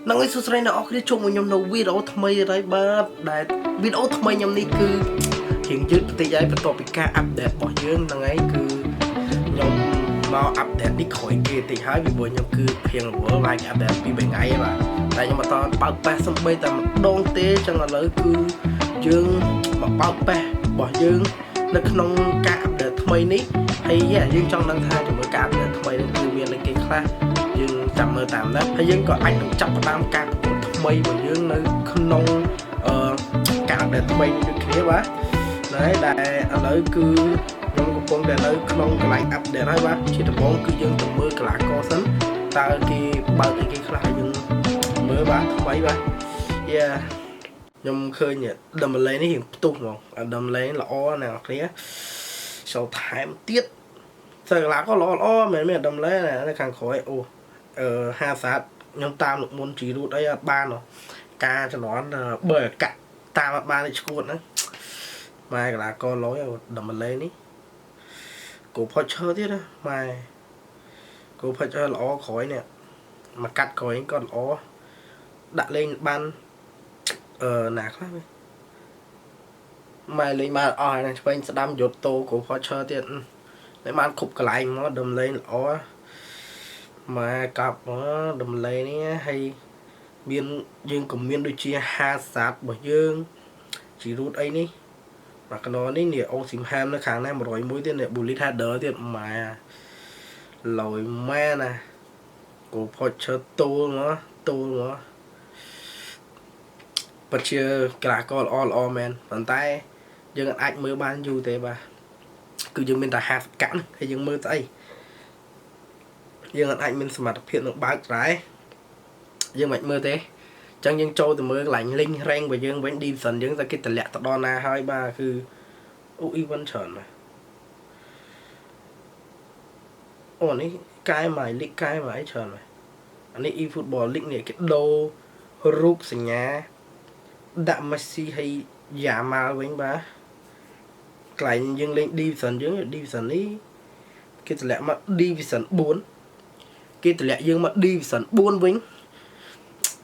ហ្នឹងហើយសួស្តីអ្នកនរគ្នាជួបមួយខ្ញុំនៅវីដេអូថ្មីហើយបាទដែលវីដេអូថ្មីខ្ញុំនេះគឺរៀងយឺតបន្តិចហើយបន្ទាប់ពីការ update របស់យើងហ្នឹងហើយគឺខ្ញុំមក update នេះក្រោយគេតិចហើយពីព្រោះខ្ញុំគឺភៀងរវល់ឡើង update ពី3ថ្ងៃហើយបាទតែខ្ញុំអត់តបើកប៉េះសំបីតែម្ដងទេចឹងឥឡូវគឺយើងមកបើកប៉េះរបស់យើងនៅក្នុងការ update ថ្មីនេះហើយយើងចង់ដឹងថាជាមួយការ update ថ្មីនេះគឺមានអីគេខ្លះយើងចាំមើលតាមนั้นហើយយើងក៏អាចនឹងចាប់ផ្ដើមការប្រកួតថ្មីរបស់យើងនៅក្នុងអឺការ update ថ្មីនេះដូចគ្នាបាទណែដែលឥឡូវគឺខ្ញុំកំពុងតែនៅក្នុងកន្លែង update ហើយបាទជាដំបូងគឺយើងទៅមើលកីឡាករសិនតើគេបើកអីគេខ្លះឲ្យយើងមើលបាទថ្មីបាទ Yeah ខ្ញុំឃើញ Dembele នេះរៀងផ្ទុះហ្មង Dembele ល្អណាស់អ្នកគ្នាចូលថែមទៀតសើកីឡាករល្អល្អមែនមែន Dembele ណានៅខាងក្រោយអូអឺហាសាតខ្ញុំតាមលោកមុនជីរូតអីអត់បានហ៎ការជំនាន់បើកាក់តាមអត់បានទេឈួតហ្នឹងម៉ែកីឡាករលយ Dembele នេះគោផុចឈើទៀតណាម៉ែគោផុចឈើល្អក្រោយនេះមកកាត់ក្រោយក៏ល្អដាក់លេងបានអឺណាខ្លះវិញម៉ែលេងបានអស់ហើយនឹងឆ្វេងស្ដាំយុទ្ធតោគោផុចឈើទៀតលេងបានគ្រប់កន្លែងមកដំលេងល្អម៉ែកប់ដំលេងនេះហើយមានយើងក៏មានដូចជាហាសាតរបស់យើងជីរូតអីនេះមកកណនេះនេះអូស៊ីមហាមនៅខាងណា101ទៀតនេះ bullet header ទៀតម៉ែលយម៉ែណាគោផុចឈើទូលមកទូលមកពិតជាកីឡាករល្អល្អមែនប៉ុន្តែយើងអាចមើលបានយូរទេបាទគឺយើងមានតែ50កាក់ហើយយើងមើលស្អីយើងអាចមានសមត្ថភាពនឹងបើកត្រែយើងមិនមើលទេអញ្ចឹងយើងចូលទៅមើលកន្លែង link rank របស់យើងវិញ division យើងតែគេតម្លាក់ទៅដល់ណាហើយបាទគឺអូ event ច្រើនណាស់អូនេះកែមក league កែមកអីច្រើនណាស់អានេះ e-football league នេះគេដូររូបសញ្ញាដាក់ Messi ហើយយ៉ាម៉ាល់វិញបាទកន្លែងយើងលេង division យើង division នេះគេតម្លាក់មក division 4គេតម្លាក់យើងមក division 4វិញ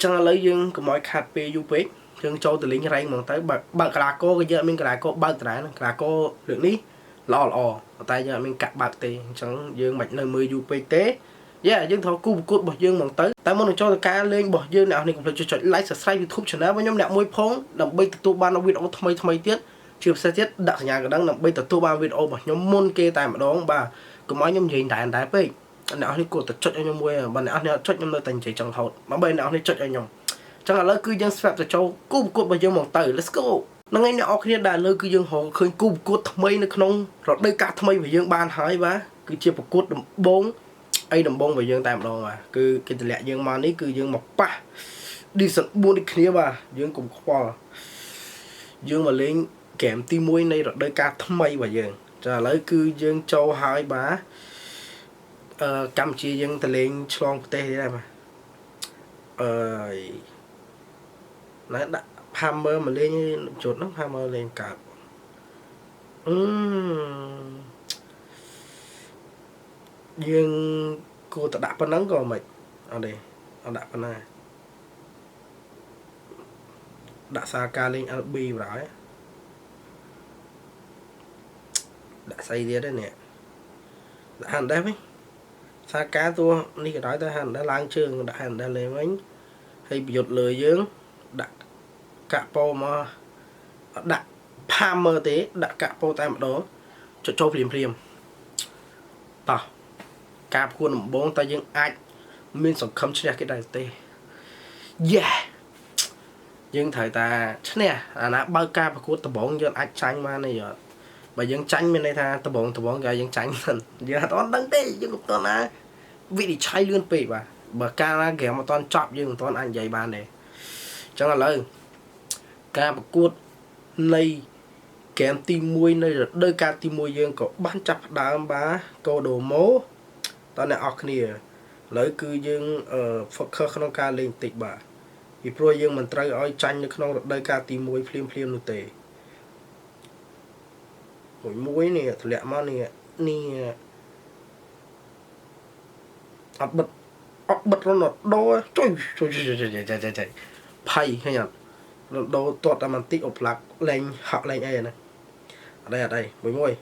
ចឹងឥឡូវយើងកុំឲ្យខាត់ពេលយូរពេកយើងចូលទៅលេងរែងហ្មងទៅបើបើកីឡាករក៏យើងអត់មានកីឡាករបើកត្រែហ្នឹងកីឡាករលើកនេះល្អល្អប៉ុន្តែយើងអត់មានកាក់បើកទេអញ្ចឹងយើងមិននៅមើលយូរពេកទេយ៉ាយើងត្រូវគូប្រកួតរបស់យើងហ្មងទៅតែមុននឹងចូលទៅការលេងរបស់យើងអ្នកនរកុំភ្លេចចុច like subscribe YouTube channel របស់ខ្ញុំអ្នកមួយផងដើម្បីទទួលបានវីដេអូថ្មីថ្មីទៀតជាពិសេសទៀតដាក់សញ្ញាកណ្ដឹងដើម្បីទទួលបានវីដេអូរបស់ខ្ញុំមុនគេតែម្ដងបាទកុំឲ្យខ្ញុំនិយាយតែតែពេកអ្នកនរគួរតែចុចឲ្យខ្ញុំមួយបើអ្នកនរចុចខ្ញុំនៅតែនិយាយចង់ហូតដើម្បីអ្នកនរចុចឲ្យខ្ញុំចឹងឥឡូវគឺយើងស្រាប់ទៅចូលគូប្រកួតរបស់យើងមកទៅ Let's go ហ្នឹងហើយអ្នកនរគ្នាដែលលើគឺយើងរកឃើញគូប្រកួតថ្មីនៅក្នុងរដូវកាលថ្មីរបស់យើងបានហើយបាទគឺជាប្រកួតដំបូងអីដំបូងរបស់យើងតែម្ដងបាទគឺគេតម្លាក់យើងមកនេះគឺយើងមកប៉ះ Division 4ដូចគ្នាបាទយើងកុំខ្វល់យើងមកលេងហ្គេមទី1នៃរដូវកាលថ្មីរបស់យើងចាឥឡូវគឺយើងចូលហើយបាទអឺកម្ពុជាយើងទៅលេងឆ្លងប្រទេសទៀតហើយបាទអឺណែដាក់ Palmer មកលេងជុតហ្នឹង Palmer លេងកើតអឺយើងគួរតែដាក់ប៉ុណ្ណឹងក៏មិនអត់ទេអត់ដាក់ប៉ុណ្ណាដាក់សារការលេង LB បណ្ដោយដាក់ស្អីទៀតនេះដាក់ហាន់ដែរវិញសារការតួនេះក៏ដោយតែហាន់ដែរឡើងជើងដាក់ហាន់ដែរលេងវិញហើយប្រយុទ្ធលើយើងដាក់កាក់ពោមកដាក់ផាមើទេដាក់កាក់ពោតែម្ដងចុចចូលភ្លាមភ្លាមតោះការប្រកួតដំបូងតើយើងអាចមានសង្ឃឹមឈ្នះគេដែរទេ Yeah យើងត្រូវតែឈ្នះអាណាបើកការប្រកួតដំបូងយើងអាចចាញ់បានទេអត់បើយើងចាញ់មានន័យថាដំបងដំបងគេយើងចាញ់សិនយើងអត់ទាន់ដឹងទេយើងក៏មិនទាន់ណាវិនិច្ឆ័យលឿនពេកបាទបើកាលណាហ្គេមអត់ទាន់ចប់យើងមិនទាន់អាចនិយាយបានទេអញ្ចឹងឥឡូវការប្រកួតនៃហ្គេមទី1នៃរដូវកាលទី1យើងក៏បានចាប់ផ្ដើមបាទកូដូម៉ូតើអ្នកនរគ្នាឥឡូវគឺយើង focus ក្នុងការលេងបន្តិចបាទពីព្រោះយើងមិនត្រូវឲ្យចាញ់នៅក្នុងរដូវកាលទី1ភ្លាមភ្លាមនោះទេមួយមួយនេះធ្លាក់មកនេះនេះអត់បិទ អត់បិទរ៉ូណាល់ដូចុយចុយចុយចុយចុយចុយភ័យឃើញអត់រ៉ូណាល់ដូទាត់តែបន្តិចអូប្លាក់លែងហក់លែងអីហ្នឹងអត់អីអត់អីមួយមួយ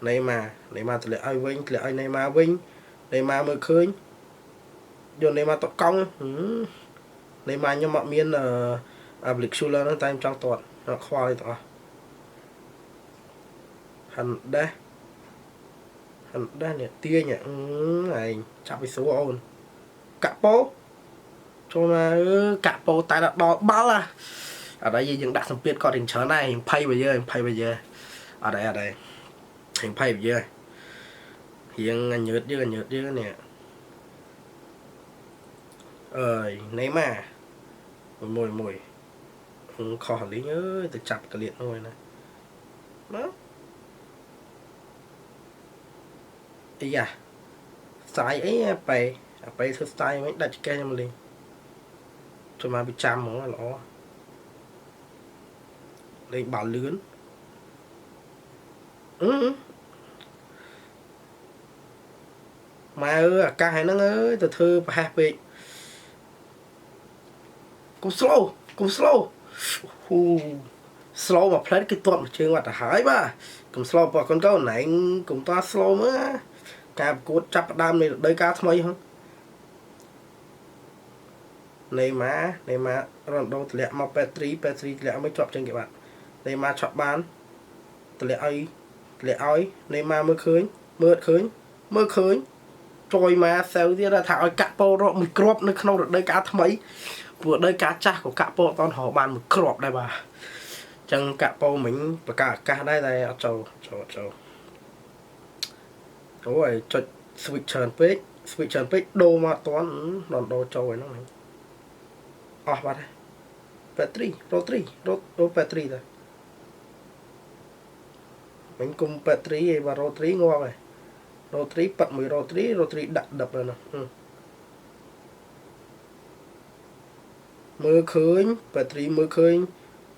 ណេម៉ាណេម៉ាតម្លាក់ឲ្យវិញតម្លាក់ឲ្យណេម៉ាវិញណេម៉ាមើលឃើញយកណេម៉ាតកង់ណេម៉ាខ្ញុំអត់មានអឺ Blick Schuler ហ្នឹងតែខ្ញុំចង់ទាត់អត់ខ្វល់អីទាំងអស់ហាន់ដេះហាន់ដេះនេះទាញឯងចាប់ពីស្រួលអូនកាក់ពោចូលមកអឺកាក់ពោតែដល់បាល់អត់អីយើងដាក់សម្ពាធគាត់រៀងច្រើនដែររៀងភ័យបើយើងភ័យបើយើងអត់អីអត់អីរៀងភ័យបើយើងរៀងញើតយើងញើតយើងនេះអើយណេម៉ាមួយមួយខុសលីងអើយទៅចាប់កលៀតមួយណាមកអីយ៉ាស្ទាយអីអាប៉េអាប៉េធ្វើស្ទាយមិនដាច់ចកេះខ្ញុំលេងចូលមកពីចាំហ្មងល្អលេងបាល់លឿនអឺម៉ែអើយអាកាសហ្នឹងអើយទៅធ្វើប្រហែសពេកកុំ slow កុំ slow ហ៊ូ slow មួយផ្លែតគឺទាត់មួយជើងបាត់ទៅហើយបាទកុំ slow បងកូនកូនឯងកុំត slow មើលការប្រកួតចាប់ផ្ដើមនៃរដូវកាលថ្មីហ្នឹងណេម៉ាណេម៉ារ៉ូណាល់ដូតម្លាក់មកប៉េត្រីប៉េត្រីតម្លាក់ឲ្យជាប់ជើងគេបាត់ណេម៉ាឆក់បានតម្លាក់ឲ្យតម្លាក់ឲ្យណេម៉ាមើលឃើញមើលឃើញមើលឃើញចយម៉ាសៅទៀតថាឲ្យកាក់ពោរកមួយគ្រាប់នៅក្នុងរដូវកាលថ្មីព្រោះរដូវកាលចាស់ក៏កាក់ពោអត់តរកបានមួយគ្រាប់ដែរបាទអញ្ចឹងកាក់ពោមិញបកាឱកាសដែរតែអត់ចូលចូលចូលអូយចុច switch ច្រើនពេក switch ច្រើនពេកដូរមកអត់តាន់ដល់ដូរចូលហ្នឹងអស់បាត់ហើយប៉េត្រីរ៉ូត្រីរ៉ូរ៉ូប៉េត្រីតាមិញគុំប៉េត្រីឯងបាទរ៉ូត្រីងាប់ហើយរ៉ូត្រីប៉ាត់មួយរ៉ូត្រីរ៉ូត្រីដាក់ដឹបហើយណាមើលឃើញប៉េត្រីមើលឃើញ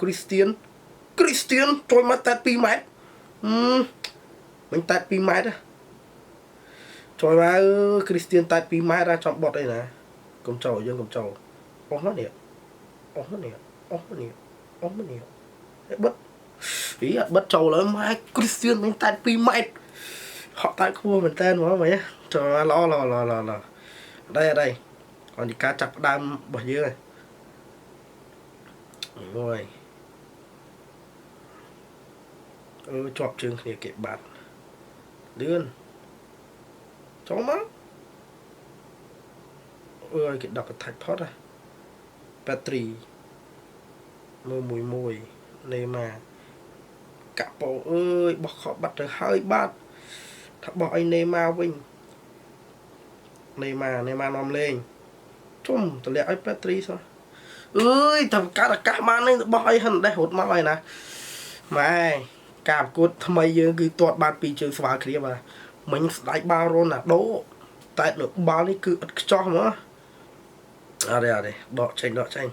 គ្រីស្ទៀនគ្រីស្ទៀនជួយមកតែ2ម៉ែត្រមិញតែ2ម៉ែត្រជួយមកគ្រីស្ទៀនតែ2ម៉ែត្រចំបត់អីណាកុំចូលយើងកុំចូលអស់មកនេះអស់មកនេះអស់មកនេះអស់មកនេះបិទពីអត់បិទចូលលើម៉ែគ្រីស្ទៀនមិញតែ2ម៉ែត្រហក់តែខ្ពស់មែនតើហ្មងមិញចូលល្អល្អល្អល្អអត់អីអត់អីគាត់ជាការចាប់ផ្ដើមរបស់យើងហើយអូយអឺជាប់ជើងគ្នាគេបាត់លឿនចូលមកអើយគេដកកថាច់ផុតហ៎ប៉េត្រីមើលមួយមួយណេម៉ាកាក់ពោអើយបោះខបាត់ទៅហើយបាត់ថាបោះឲ្យណេម៉ាវិញណេម៉ាណេម៉ានាំលេងជុំតម្លាក់ឲ្យប៉េត្រីសោះអើយតែកើតឱកាសបាននេះបោះឲ្យហិនដេះរត់មកហើយណាម៉ែការប្រកួតថ្មីយើងគឺទាត់បានពីរជើងស្មើគ្នាបាទមិញស្ដាយបាល់រ៉ូណាល់ដូតែលើបាល់នេះគឺឥតខ្ចោះហ្មងអត់ទេអត់ទេដកចេញដកចេញ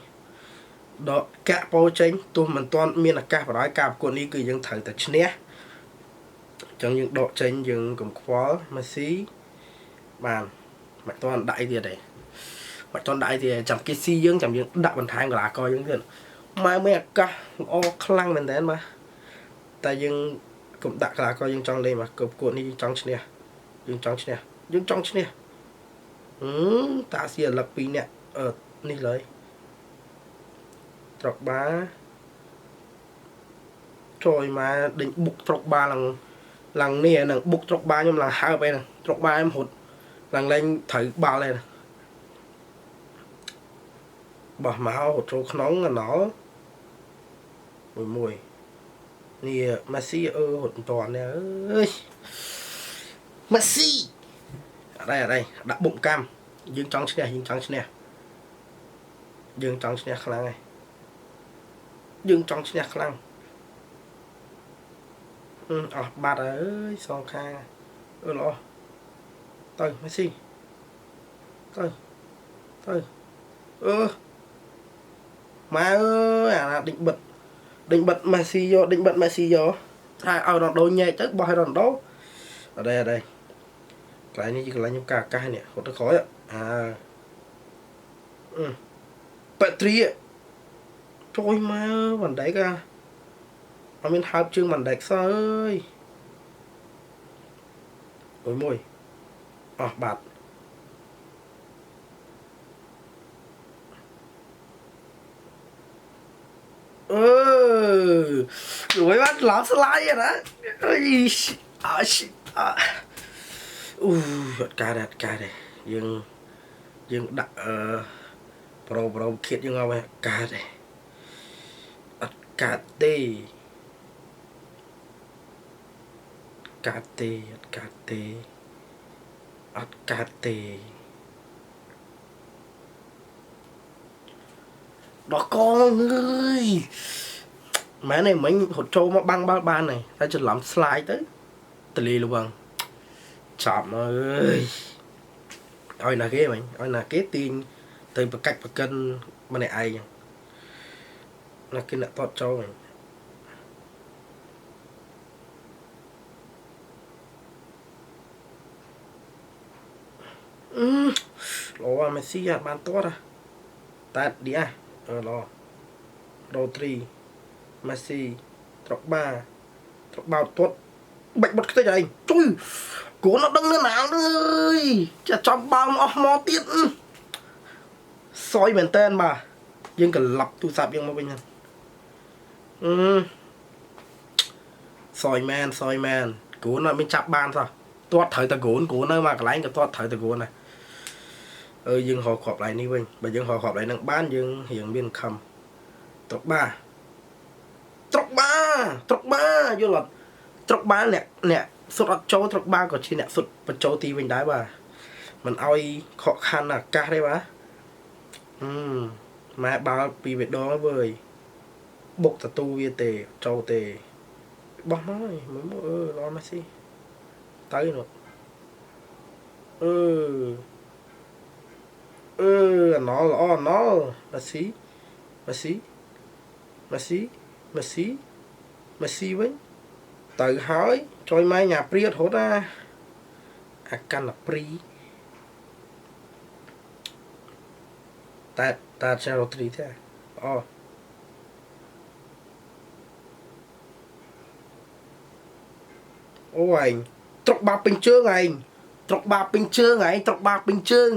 ដកកាក់ពោចេញទោះមិនទាន់មានឱកាសបណ្ដោយការប្រកួតនេះគឺយើងត្រូវតែឈ្នះអញ្ចឹងយើងដកចេញយើងកុំខ្វល់មេស៊ីបានមិនទាន់ដាក់អីទៀតទេមិនទាន់ដាក់អីទៀតចាំគេស៊ីយើងចាំយើងដាក់បន្ថែមកីឡាករយើងទៀតម៉ែមានឱកាសល្អខ្លាំងមែនតើបាទតែយើងកុំដាក់កីឡាករយើងចង់លេងបាទប្រកួតនេះយើងចង់ឈ្នះយើងចង់ឈ្នះយើងចង់ឈ្នះអឺតាស៊ីអាលឹក2នាក់អឺនេះឡើយត្រុកបាចូលមកដេញបុកត្រុកបាឡើងឡើងនេះហ្នឹងបុកត្រុកបាខ្ញុំឡើងហើបអីហ្នឹងត្រុកបាខ្ញុំរត់ឡើងលែងត្រូវបាល់អីណាបោះមករត់ចូលក្នុងកណោមួយមួយនេះមេស៊ីអឺរត់មិនតាន់នេះអើយមេស៊ីអត់អីអត់អីដាក់បុកកម្មយើងចង់ឈ្នះយើងចង់ឈ្នះយើងចង់ឈ្នះខ្លាំងហើយយើងចង់ឈ្នះខ្លាំងអស់បាត់ហើយអើយសងខាងអឺល្អទៅមេស៊ីទៅទៅអឺម៉ែអើយអាណាដេញបិទដេញបិទមេស៊ីយកដេញបិទមេស៊ីយកថាឲ្យរ៉ូណាល់ដូញែកទៅបោះឲ្យរ៉ូណាល់ដូអត់ទេអត់ទេកន្លែងនេះជាកន្លែងខ្ញុំកាឱកាសនេះរត់ទៅក្រោយអើ ប៉ាត្រីជួយមកវ៉ាន់ដេកអាអត់មានហើបជើងវ៉ាន់ដេកសោះអើយអូយមួយអស់បាត់អឺរួយបាត់ឡោស្លាយណាអើយអើអូអត់កើតអត់កើតទេយើងយើងដាក់អឺប្រូប្រូឃាតយើងឲ្យកើតទេអត់កើតទេកើតទេអត់កើតទេអត់កើតទេដល់កងអើយម៉ែនេះមិញរត់ចូលមកបាំងបាល់បានហើយតែច្រឡំស្លាយទៅតលីលវងចាប់មកអើយឲ្យណាគេមិញឲ្យណាគេទាញទៅប្រកាច់ប្រកិនម្នាក់ឯងណាគេអ្នកតតចូលមិញអឺល្អមេស៊ីអត់បានតតតែឌីអាអឺល្អរ៉ូត្រីមេស៊ីត្រុកបាត្រុកបោតទាត់បាច់បត់ខ្ទេចឯងជួយគូនអត់ដឹងនៅណាអើយចាចំបាល់អស់មកទៀតសយមែនតើបាទយើងក្លាប់ទូរស័ព្ទយើងមកវិញហ្នឹងអឺសយមែនសយមែនគូនអត់មានចាប់បានសោះទាត់ត្រូវតែគូនគូននៅមកកន្លែងក៏ទាត់ត្រូវតែគូនដែរអើយើងរកគ្រាប់ឡៃនេះវិញបើយើងរកគ្រាប់ឡៃនឹងបានយើងរៀងមានខំត្រុកបាត្រុកបាត្រុកបាយល់អត់ត្រុកបាអ្នកអ្នកសុទ្ធអត់ចូលត្រុកបាក៏ជាអ្នកសុទ្ធបញ្ចូលទីវិញដែរបាទមិនអោយខកខានអាកាសទេបាទអឺម៉ែបាល់ពីវេដងវើយបុកតទូវាទេចូលទេបោះមកមួយមកអឺល្អម៉េស៊ីទៅនោះអឺអឺអណលល្អអណលម៉េស៊ីម៉េស៊ីម៉េស៊ីម៉េស៊ីម៉េស៊ីវិញទៅហើយចុយម៉ែញ៉ាព្រាតរត់ណាអាកាន់ព្រីតែតែឆារ៉ូត្រីទេអូអូឯងត្រុកបាពេញជើងឯងត្រុកបាពេញជើងឯងត្រុកបាពេញជើង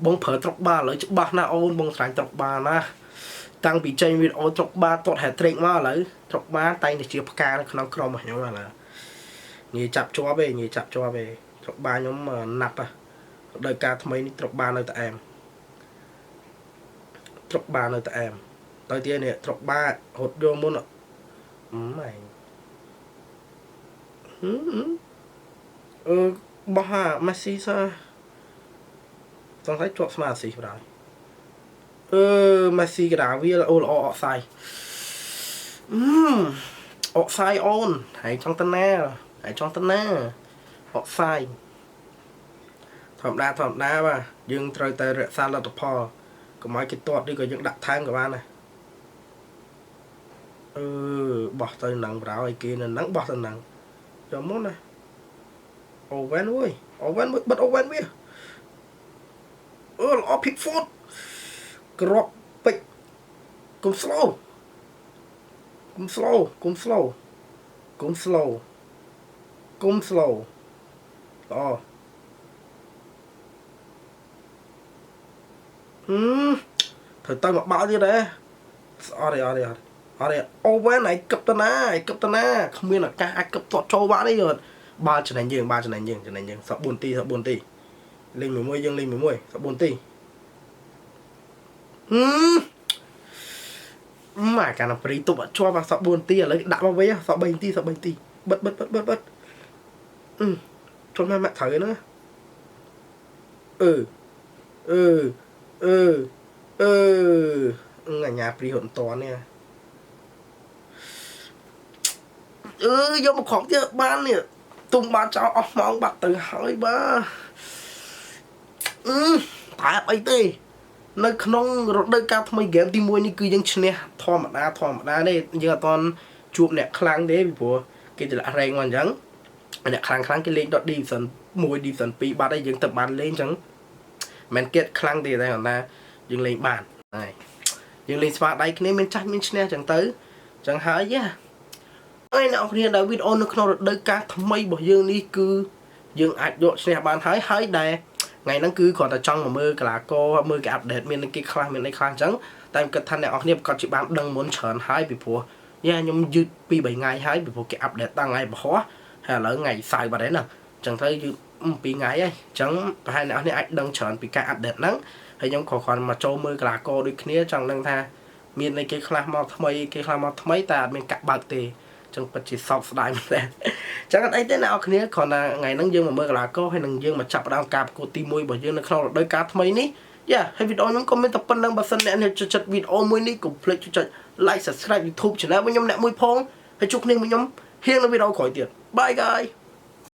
បងប្រើត្រុកបាឥឡូវច្បាស់ណាស់អូនបងស្រឡាញ់ត្រុកបាណាតាំងពីចេញវីដេអូត្រុកបាទាត់ហេត្រេកមកឥឡូវត្រុកបាតែងតែជាផ្កានៅក្នុងក្រុមរបស់ខ្ញុំឥឡូវងាយចាប់ជាប់ឯងងាយចាប់ជាប់ឯងត្រុកបាខ្ញុំណាប់ដោយការថ្មីនេះត្រុកបានៅតែអែមត្រុកបានៅតែអែមទៅទៀតនេះត្រុកបារត់យកមុនអឺម៉ែងអឺបោះហាម៉េស៊ីសាសង្ស័យជាប់ស្មាស៊ីបណ្ដោយអឺម៉េស៊ីកដាវាអូល្អអកសាយអឺអកសាយអូនហើយចង់ទៅណាហើយចង់ទៅណាអកសាយធម្មតាធម្មតាបាទយើងត្រូវតែរក្សាលទ្ធផលកុំឲ្យគេទាត់ឬក៏យើងដាក់ថែមក៏បានដែរអឺបោះទៅនឹងប្រោឲ្យគេនៅនឹងបោះទៅនឹងយកមុនណាអូវ៉ែនអើយអូវ៉ែនបិទអូវ៉ែនវាអឺល្អភិកហ្វូតក្របពេជ្រកុំស្លូកុំស្លូកុំស្លូកុំស្លូកុំស្លូល្អហឹមត្រូវទៅមកបោទៀតដែរអត់ទេអត់ទេអត់អត់ទេអូវ៉ែនឯងកឹបទៅណាឯងកឹបទៅណាគ្មានឱកាសអាចកឹបទាត់ចូលបាត់ទេយល់បាល់ចំណេញយើងបាល់ចំណេញយើងចំណេញយើងសក់4ទីសក់4ទីលេងមួយយើងលេងមួយសក់4ទីហឹមម៉ាកានព្រីទប់អត់ជាប់សក់4ទីឥឡូវដាក់មកវិញសក់3ទីសក់3ទីបិទបិទបិទបិទបិទអឺជុំមកម៉ាក់ត្រូវហ្នឹងអឺអឺអឺអឺអញ្ញាព្រីរត់តនេះអឺយកមកខំទៀតបាននេះទុំបានចោលអស់ម៉ោងបាត់ទៅហើយបាទអឺតែអីទេនៅក្នុងរដូវកាលថ្មីហ្គេមទី1នេះគឺយើងឈ្នះធម្មតាធម្មតាទេយើងអត់ទាន់ជួបអ្នកខ្លាំងទេពីព្រោះគេតម្លាក់រែងមកអញ្ចឹងអ្នកខ្លាំងខ្លាំងគេលេងដល់ Division 1 Division 2បាត់ហើយយើងទៅបានលេងអញ្ចឹងមិនគេខ្លាំងទេតែគាត់ថា យើងលេងបានហើយយើងលេងស្មារតីគ្នាមានចាស់មានឈ្នះចឹងទៅចឹងហើយ yeah ហើយអ្នកនរគ្នាដែលវីដេអូនៅក្នុងរដូវកាលថ្មីរបស់យើងនេះគឺយើងអាចយកឈ្នះបានហើយហើយដែលថ្ងៃហ្នឹងគឺគ្រាន់តែចង់មកមើលកីឡាករមើលគេ update មានគេខ្លះមានអីខ្លះអញ្ចឹងតែខ្ញុំគិតថាអ្នកនរគ្នាប្រកាសជាបានដឹងមុនច្រើនហើយពីព្រោះ yeah ខ្ញុំយឺត2 3ថ្ងៃហើយពីព្រោះគេ update តាំងថ្ងៃពហុហើយឥឡូវថ្ងៃសៅរ៍បាត់ហើយណាអញ្ចឹងទៅយឺត2ថ្ងៃហើយអញ្ចឹងប្រហែលអ្នកនរគ្នាអាចដឹងច្រើនពីការ update ហ្នឹងហើយខ្ញុំក៏គ្រាន់មកចូលមើលកីឡាករដូចគ្នាចង់ដឹងថាមានអីគេខ្លះមកថ្មីគេខ្លះមកថ្មីតែអត់មានកាក់បើកទេចឹងពិតជាសោកស្ដាយមែនទែនចឹងអត់អីទេអ្នកនរគ្នាគ្រាន់តែថ្ងៃហ្នឹងយើងមកមើលកីឡាករហើយនឹងយើងមកចាប់ផ្ដើមការប្រកួតទី1របស់យើងនៅក្នុងរដូវកាលថ្មីនេះ yeah ហើយវីដេអូខ្ញុំក៏មានតែប៉ុណ្្នឹងបើសិនអ្នកនេះចូលចិត្តវីដេអូមួយនេះកុំភ្លេចចុច like subscribe YouTube channel របស់ខ្ញុំអ្នកមួយផងហើយជួបគ្នាមួយខ្ញុំហៀងនៅវីដេអូក្រោយទៀត Bye guys.